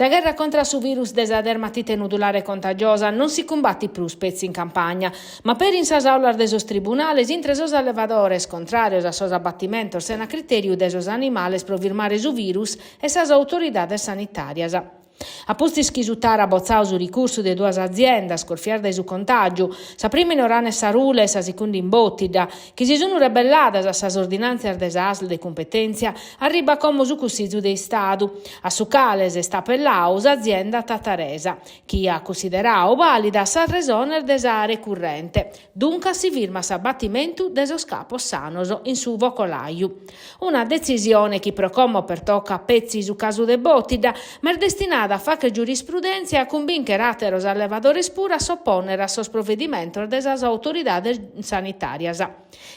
Sa gherra contra a su virus de sa dermatite nodulare contagiosa non si cumbatit prus petzi in campagna, ma peri in sas àulas de sos tribunales intre sos allevadores contràrios a sos abatimentos sena critèriu de sos animales pro firmare su virus e sas autoridades sanitàrias. A pustis chi su TAR at botzadu su ricursu de duas aziendas corfias dae su contàgiu, sa prima in Orane Sarule e sa secunda in Bòtidda, chi si sunt rebelladas a sas ordinàntzias de sa ASL de cumpetèntzia, arribat como su Cussizu de Istadu, a su cale s'est apelladu s'azienda tataresa, chi at cunsideradu vàlidas sas resones de sa recurrente. Duncas si firmat s'abatimentu de sos capos sanos in su focolaju. Una detzisione chi pro como pertocat petzi su casu de Bòtidda, ma est destinada a fàghere giurisprudèntzia e a cumbìnchere àteros allevadores puru a s'opònnere a sos provedimentos de sas autoridades sanitàrias.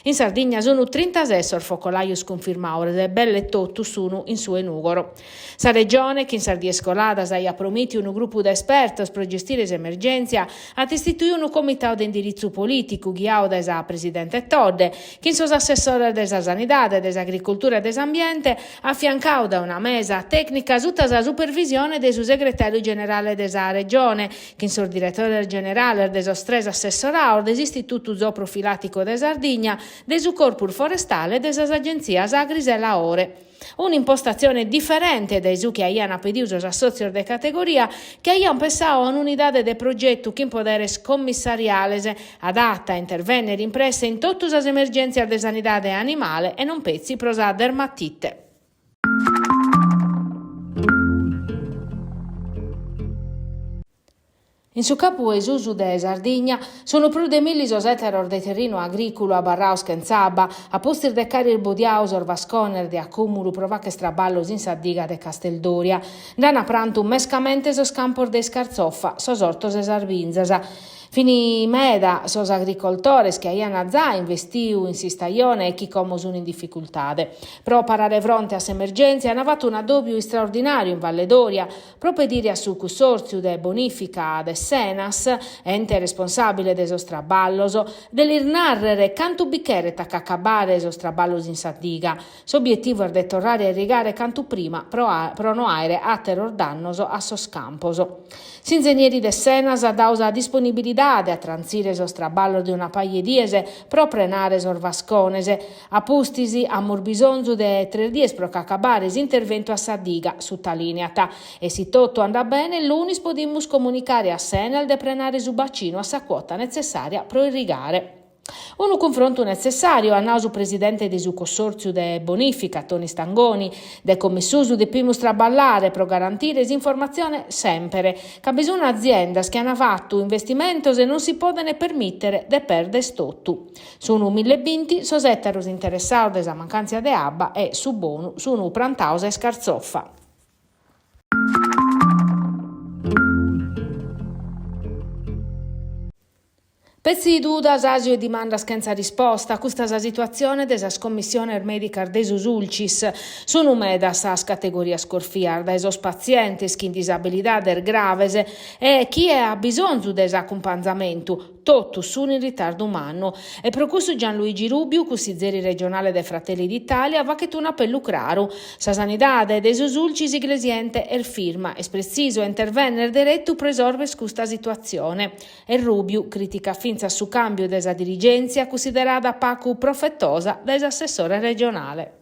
In Sardigna sunt trintases sos focolajos cunfirmados e belle totus sunt in su 'e Nùgoro. Sa Regione, chi in sas dies coladas aiat promìtiu unu grupu de espertos pro gestire s'emergèntzia, at istituidu unu comitadu de indiritzu polìticu ghiadu dae sa presidente Todde, chin sos assessores de sa Sanidade, de s'Agricoltura e de s'Ambiente, afiancadu dae una mesa tècnica suta sa supervisione de su segretàriu generale de sa Regione, chin sos diretores generales de sos tres assessorados de s'Istitutu Zooprofilàticu de Sardigna, de su Corpus Forestale e de sas agentzias Agris e Laore. Un'impostatzione diferente dae su chi aiant pedidu sos assòtzios de categoria, chi aiant pensadu a un'unidade de progetu chin poderes commissariales, adata a intervènnere in presse in totu sas emergèntzias de sanidade animale e non petzi pro sa dermatite. In su capu 'e susu de Sardigna sunt prus de milli sos ètaros de terrinu agrìculu abarrados chentza abba, a pustis de ch'àere isbodiadu sos vascones de acùmulu pro fàghere traballos in sa diga de Casteldoria. Nd'ant prantu mescamente sos campos de iscartzofa, sos ortos e sas binzas. Fin meda sos agricoltores chi aiant zai investiu in s'istajone e chi como sun in dificultade. Pro parare fronte a s'emergèntzia ant fatu un'addòbiu istraordinàriu in Valledoria, Pro pedire a su Cussòrtziu de Bonìfica de Senas, ente responsàbile de sos traballos, de lis nàrrere cantu bi cheret a ch'acabare sos traballos in sa diga. S'obietivu est de torrare a irrigare cantu prima pro pro no àere àteros dannos a sos campos. S'inzenieri de Senas at dadu sa disponibilidade a trantzire sos traballos de una paja 'e dies pro prenare sos vascones. A pustis amus bisonzu de tres dies pro ch'acabare s'interventu a sa diga, sutalìneat. E si totu andat bene, lunis podimus comunicare a s'Enel de prenare su bacinu a sa cuota netzessària pro irrigare. Unu cunfrontu netzessàriu, at nadu su presidente de su Cossòrtziu de Bonìfica, Toni Stangoni. De com'issusu depimus traballare pro garantire s'informatzione semper, ca bi sunt aziendas chi ant fatu investimentos e non si podent permìtere de pèrder totu. Sunu millebinti sos ètaros interessados de sa mancàntzia de abba e, su bonu, sunu prantados a iscartzofa. Petzi dudas, àsiu e dimandas chentza risposta, custa sa situatzione de sas commissiones mèdicas de su Sulcis. Sunu medas sas categorias corfias dae sos patzientes chin disabilidades graves e chie at bisonzu de s'acumpanzamentu, Totus sun in ritardu mannu. E pro cussu Gianluigi Rubiu, cussizeri regionale de Fratelli d'Italia, faghet un'apellu craru, Sa sanidade de su Sulcis Iglesiente est firma, est pretzisu a intervènnere deretu pro isòrvere custa situatzione. E Rubiu crìticat fintzas su càmbiu de sa dirigèntzia cunsiderada pagu profetosa dae s'assessore regionale.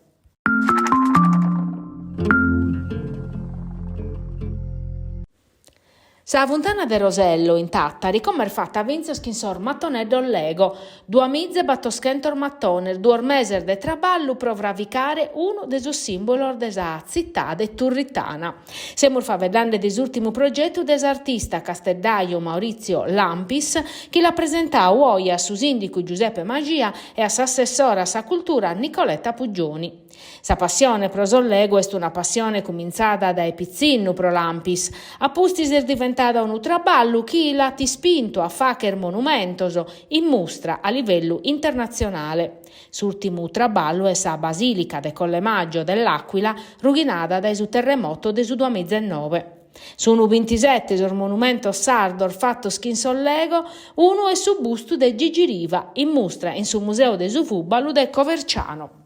Sa funtana de Rosello in Tàtari como est fata fintzas chin sos matoneddos Lego, duamiza e batoschentos matones, duos meses de traballu pro fravicare unu de sos sìmbolos de sa tzitade turritana. Semus faeddende de s'ùrtimu progetu de s'artista casteddaju Maurizio Lampis, chi l'at presentadu oje a su sìndicu Giuseppe Maxia e a s'assessora a sa cultura Nicoletta Puggioni. Sa passione pro sos Lego est una passione cumintzada dae pitzinnu pro Lampis, a pustis est diventada unu traballu chi l'at ispintu a fàghere monumentos in mustra a livellu internatzionale. S'ùrtimu traballu est sa Basìlica de Collemaggio de L'Aquila, rughinada dae su terremoto de su duamizenoe. Sunu bintisete sos monumentos sardos fatos chin sos Lego, unu est su bustu de Gigi Riva, in mustra in su Museu de su Fùbalu de Coverciano.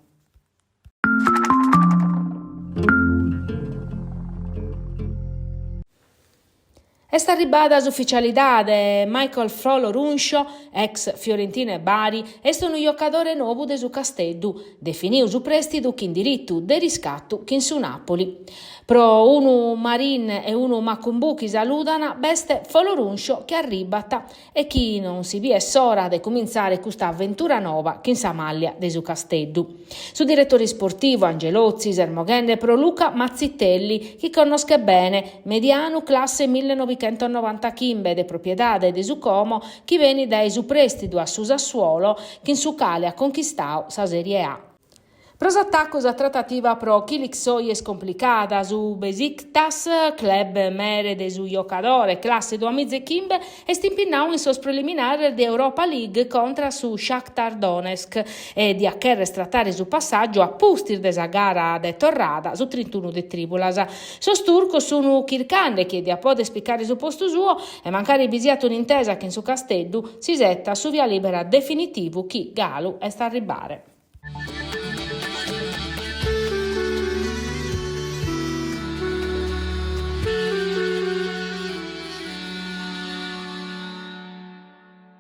Est arribbada s'uficialidade, Michael Folorunsho, ex Fiorentina e Bari, est unu jocadore nou de su Casteddu, definiu su prèstidu chin diritu de riscatu chin su Napoli. Pro unu Marin e unu Makoumbou chi saludan, b'est Folorunsho chi arribbat e chi non si biet s'ora de cumintzare custa aventura noba chin sa màllia de su Casteddu. Su diretore isportivu Angelozzi s'est moghende pro Luca Mazzitelli, chi connoschet bene, medianu classe millenovichentonovantaghimbe de propiedade de su Como chi benit dae su prèstidu a su Sassuolo chin su cale at conchistadu sa Serie A. Pro s'atacu sa tratativa pro Kilicsoy est complicada, su Besiktas, club mere de su jocadore classe duamiza e chimbe, est impinnadu in sos preliminares de Europa League contra su Shakhtar Donetsk e diat cherrer tratare su passàgiu a pustis de sa gara de torrada su trintunu de trìbulas. Sos turcos sunt chircande chie diat poder picare su postu suo e mancari bi siat un'intesa chin su Casteddu, s'isetat su via libera definitivu chi galu est a arribbare.